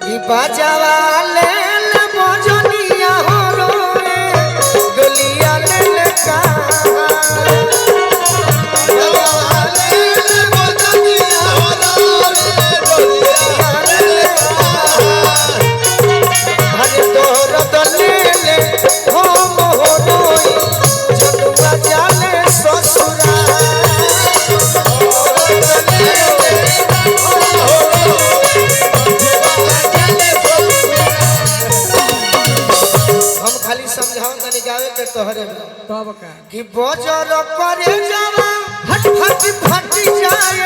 कि बजावा ले ले बजनिया हो रोए डोलिया ले ले का बजावा ले ले बजनिया हो रोए डोलिया ले ले का। हरे तोहर दले ले हम हो रोई जनुआ जाले ससुरा हम खाली समझाओ तनी गावे के तोहरे में। तब का कि बजर करे जावा हट फट फट जाए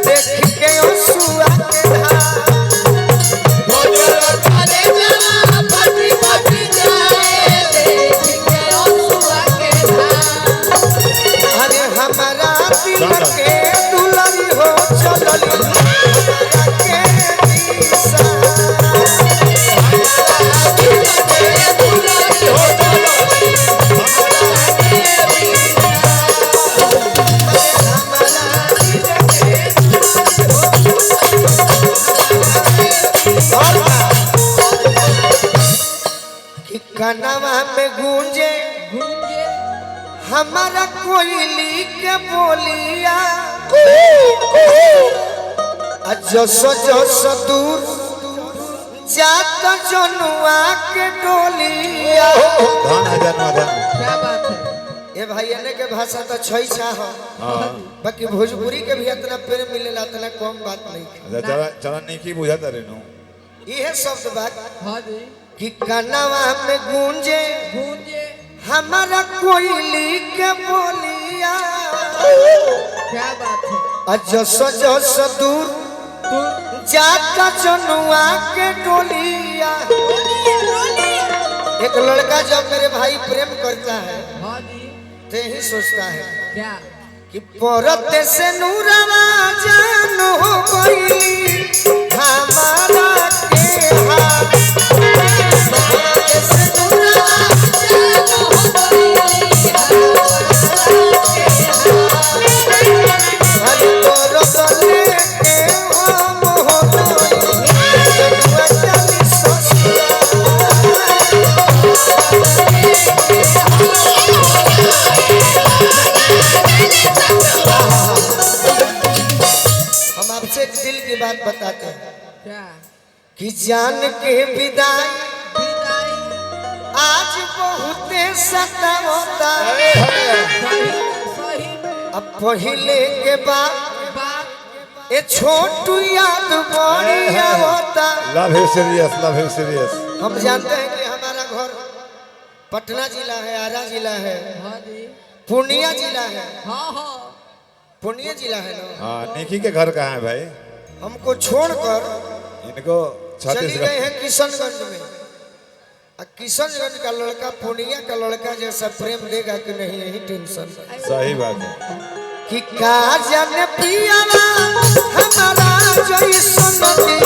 देख के ओसुआ के धार बजर करे जावा फटी फटी जाए देख के ओसुआ के धार। अरे हमारा दिल के दुलरी हो चलली हमारा के दिशा और का? कि कनवा में गूंजे गूंजे हमारा कोयली के बोलिया आ जसो जसो दूर जात जनुआ के डोलिया धन है जनुआ धन। क्या बात है ए भाई एने के भाषा तो छै छा हो हाँ। बाकी भोजपुरी के भी इतना प्रेम मिलेला इतना कम बात नहीं अच्छा चला चला नहीं बुझा तारे नु। इहे शब्द बात हाँ जी कि कनवा में गूंजे गूंजे हमारा कोयली के बोलिया क्या बात है आ जसो जसो दूर तू जाता जनुआ के डोलिया एक लड़का जब मेरे भाई प्रेम करता है हाँ जी तो यही सोचता है क्या कि परत से नूरवा जान हो गई हमारा के हाथ परत से नूरवा हर तोर लेके हम हो गई जनुआ चली ससुराल। हम आपसे एक दिल की बात बताते हैं क्या कि जान के विदाई विदाई आज बहुते सतावता सही में सही में अब पहले के बाद बात ए छोटू याद बड़ी आवता love you serious, love you serious. हम जानते हैं कि हमारा घर पटना जिला है, आरा जिला है, हाँ जी पूर्णिया जिला है। हाँ हाँ पूर्णिया जिला है ना। हाँ निकी के घर कहाँ है भाई? हमको छोड़कर इनको चली छत्तीसगढ़ गए हैं किशनगंज में। आ किशनगंज का लड़का पूर्णिया का लड़का जैसा प्रेम देगा कि नहीं, यही टेंशन। सही बात है। कि का जाने पियावा हमारा जैसन दी।